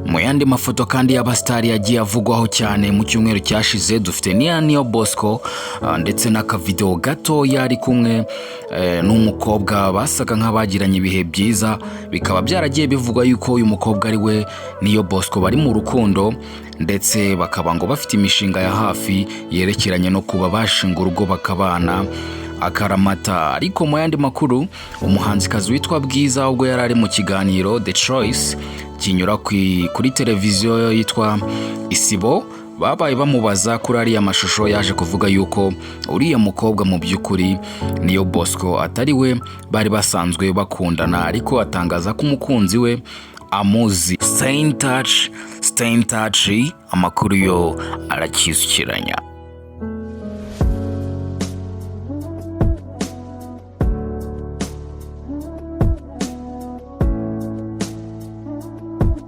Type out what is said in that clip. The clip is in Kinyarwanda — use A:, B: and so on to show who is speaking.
A: Mu yandi mafoto kandi y'abasitari yagiye avugwaho cyane mu cyumweru cyashize, dufite niya Niyo Bosco ndetse n'akavidewo gato yari kumwe n'umukobwa basaga nk'abagiranye ibihe byiza, bikaba byaragiye bivugwa yuko uyu mukobwa ari we Niyo Bosco bari mu rukundo, ndetse bakaba ngo bafite imishinga ya hafi yerekeranye no kuba bashinga urugo bakabana akaramata. Ariko mu yandi makuru, umuhanzikazi witwa Bwiza, ubwo yari ari mu kiganiro The Choice kinyura kuri televiziyo yitwa Isibo, babaye bamubaza kuri ariya mashusho, yaje kuvuga yuko uriya mukobwa mu by'ukuri Niyo Bosco atari we bari basanzwe bakundana, ariko atangaza ko umukunzi we amuzi. Stay in touch, stay in touch, amakuru yo arakisukiranya.